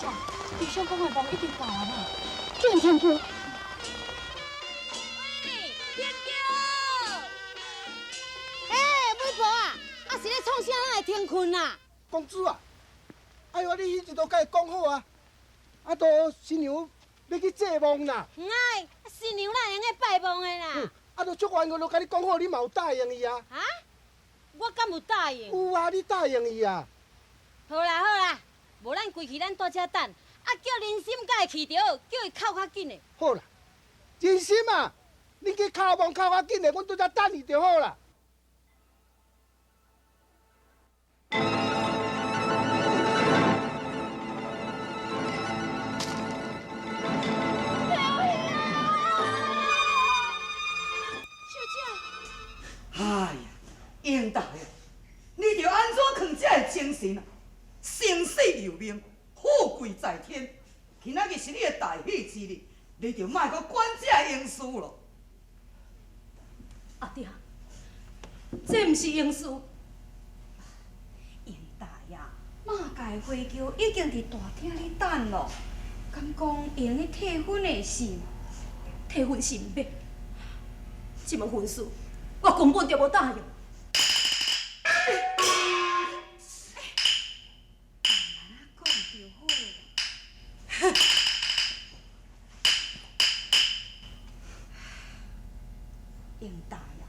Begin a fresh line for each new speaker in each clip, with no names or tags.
啥？你想讲的梦已经到啊嘛？见天桥。
天桥！欸，媒婆啊，啊是咧创啥？哪会停睏啊？
公主啊，哎哟，你彼阵都共伊讲好啊，啊，都新娘欲去祭望啦。
毋爱，新娘哪会用得拜望的啦？
啊，都足冤我都共你讲好，你嘛有答应伊啊？
啊？我敢有答应？
有啊，你答应伊啊。
好啦好啦，無咱規氣咱蹛遮等，啊叫人參佮伊去著，叫伊哭較緊的。
好啦，人參啊，你去敲門敲較緊的，阮佇遮等你就好啦。
小姐。
哎呀，英大呀，你著按怎囥這个精神啊？生死由命，富貴在天。今仔日是你的大喜之日，你就莫閣管這个閒事囉。
阿爹，這毋是閒事。
英大呀，馬家的花轎已經佇大廳咧等囉，敢講會用得退婚的是？
退婚是毋免，這門婚事我根本就無答應。
講就好。英大呀，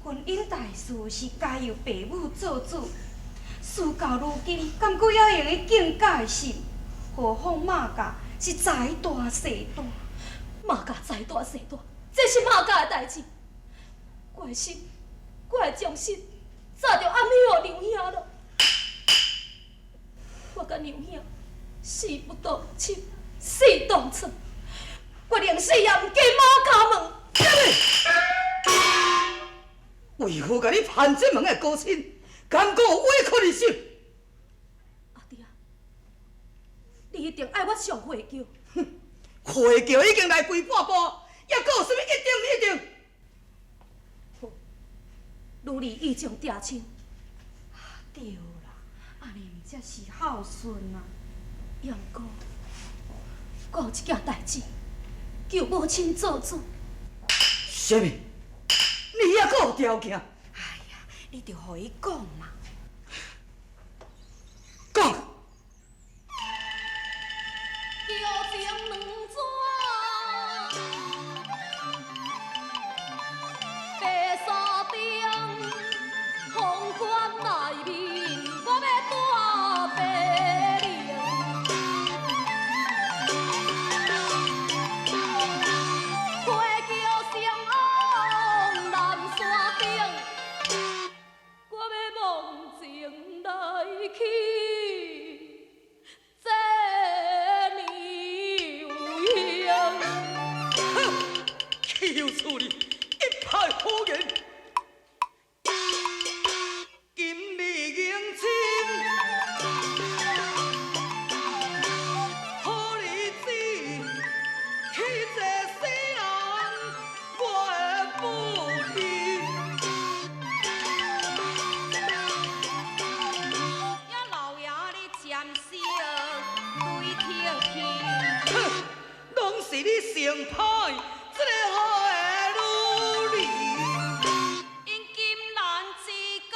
婚姻大事是該由爸母做主，事到如今，敢閣猶會用得計較的心？何況馬家是財大勢大，
馬家財大勢大，這是馬家的代誌。我的心，我的忠心，早就暗許予娘兄囉。我佮娘兄死不當親，死當床，我寧死也毋嫁馬家門。
為何共你攀這門的高親，敢閣有委屈你心？
阿爹，你一定愛我上花轎。
哼，花轎已經來規半步，猶閣有啥物一定毋一定？
好，女兒意中定親。
對啦，按呢毋才是孝順啊。
猶毋過，我有一件代誌，求母親做主。
啥物？你猶閣有條件？
哎呀，你著予伊講嘛。
講。
橋前兩紙，白衫頂，鳳冠內面，我欲帶白翎。花轎先往南山頂，我欲忘情來去這娘兄。
哼，豈有此理！一派胡言！今日迎親，好日子，去這世人我會不離。
呀，老爺你占小對天去。
哼，攏是你生歹這个好的女兒。
因金蘭之家，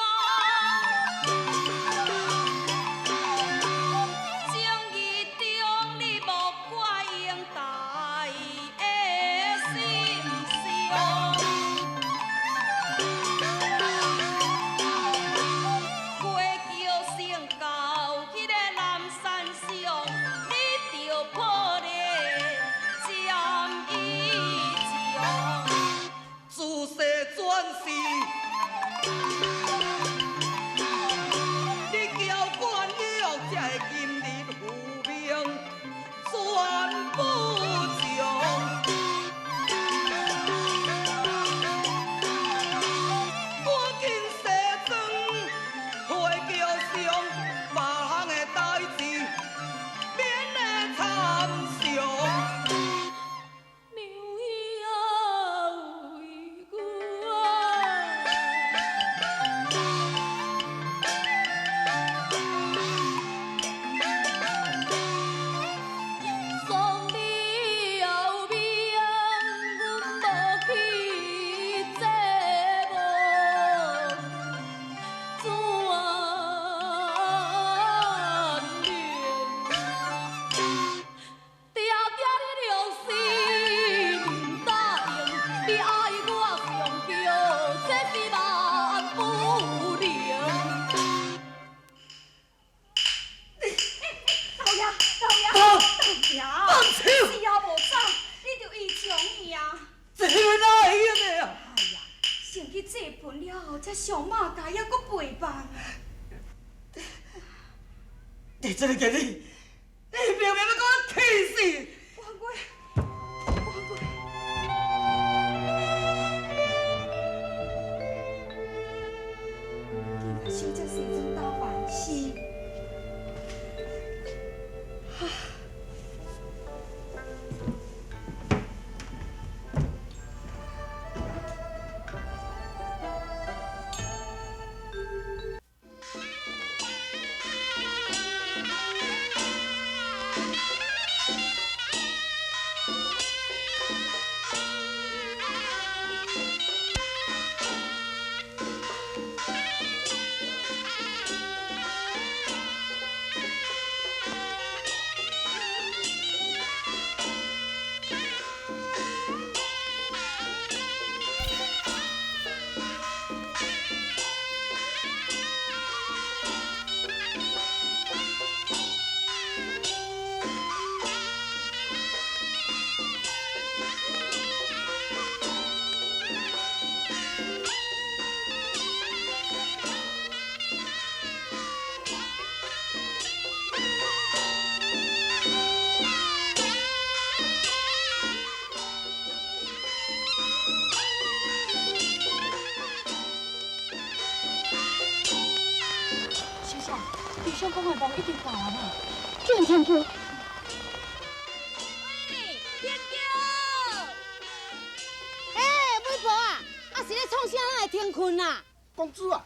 情義中你莫怪英大的心傷。花轎先到彼个南山上，你著抱咧占衣裳。
你這个言语，你明明欲共我气死！
我我我，见小姐西装打扮是。
小姐，理想讲的梦已经到啊啦，紧天桥。
喂，天桥！欸，媒婆啊，啊是咧创啥？哪会停困啊？
公子啊，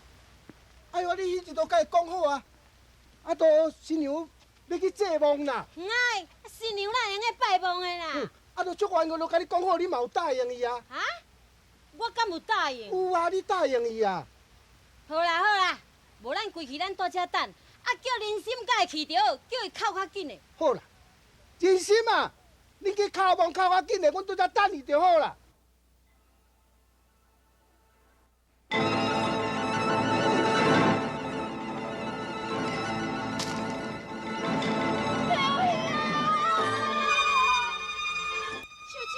哎哟，你彼阵都共伊讲好啊，啊，都新娘欲去祭墓啦。
毋爱，新娘哪会用得拜墓的啦？
啊，都足冤，我都共你讲好，你嘛有答应伊啊？
啊？我敢有答应？
有啊，你答应伊啊。
好啦好啦，无咱规气咱蹛遮等，啊叫林心佮会去著，叫伊哭较紧的。
好啦，林心啊，你去哭墓哭较紧的，阮伫遮等你就好啦。
小姐。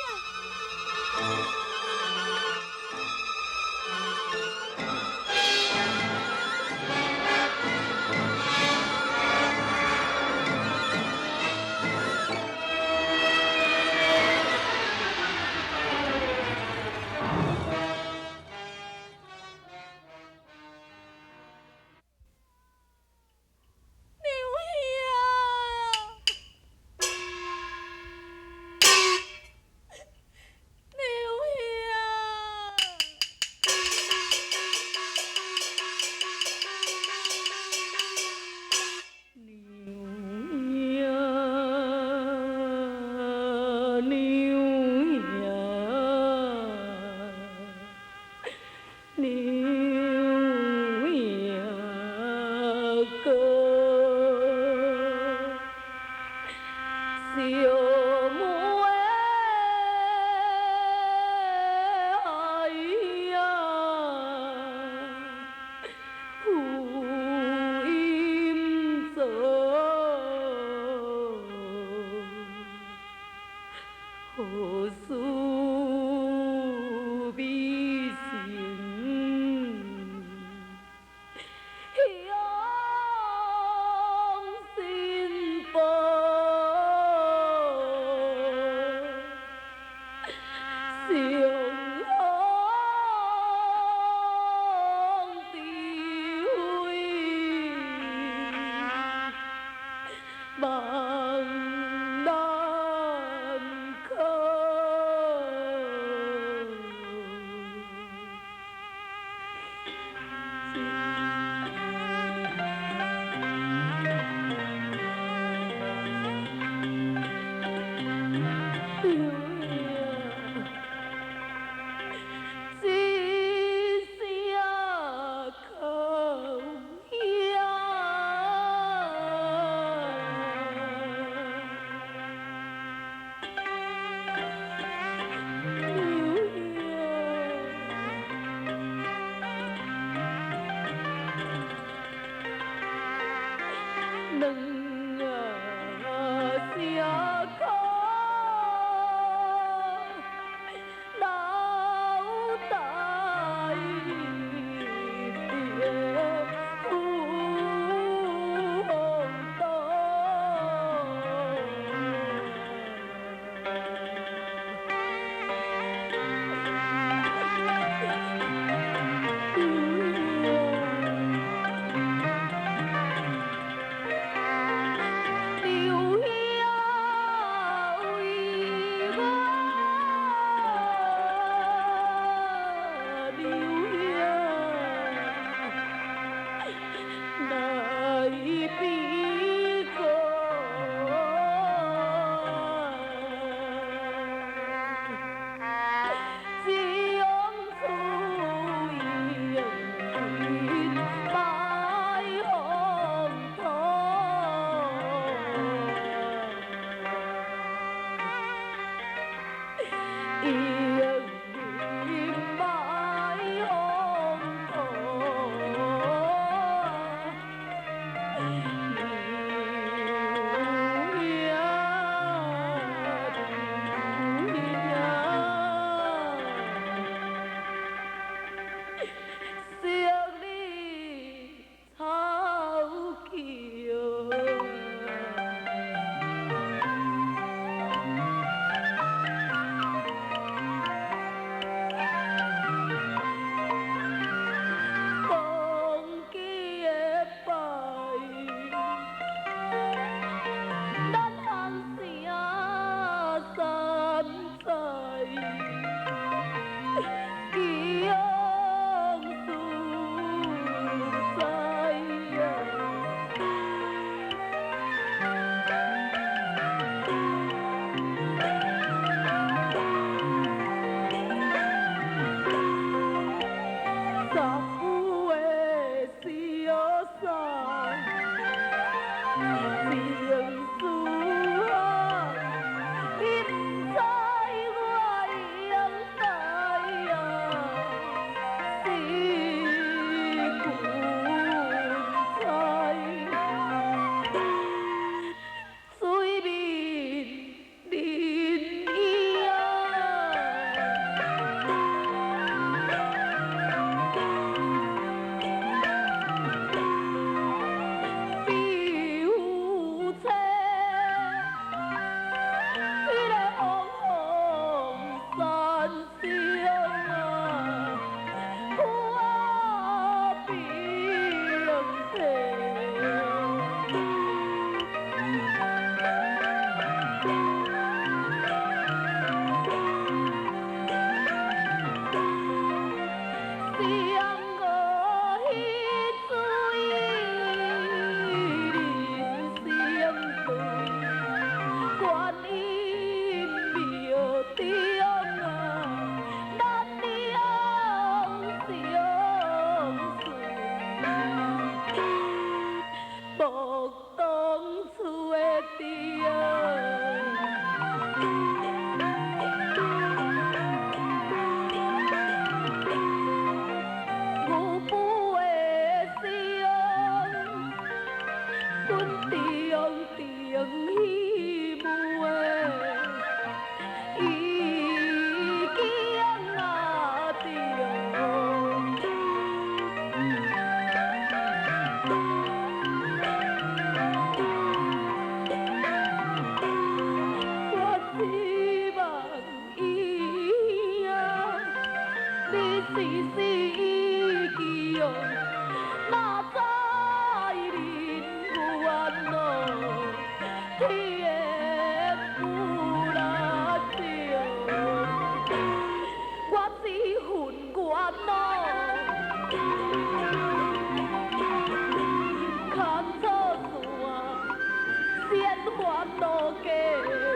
路過，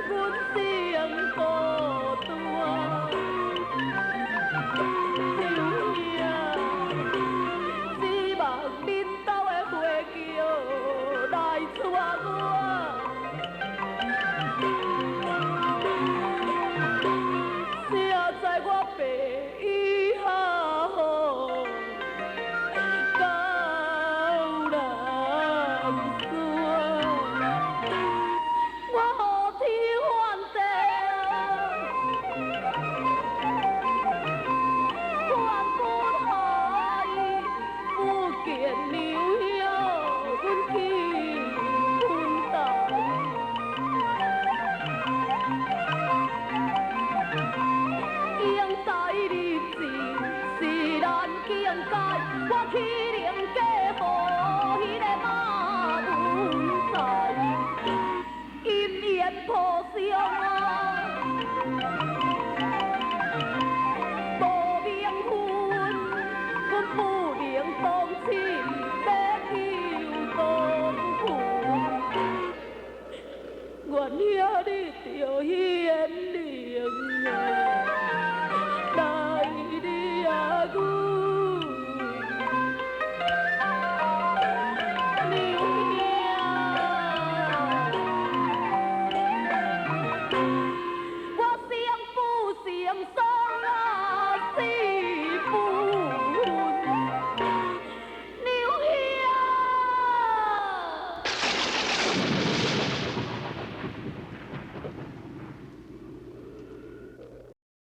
阮生孤單。娘兄，只望恁兜的花轎來娶我。誰知我爸伊下雨到南山，我呼天喚地，喚不海，不見娘兄，阮去分台。英台日子是難境界，我去。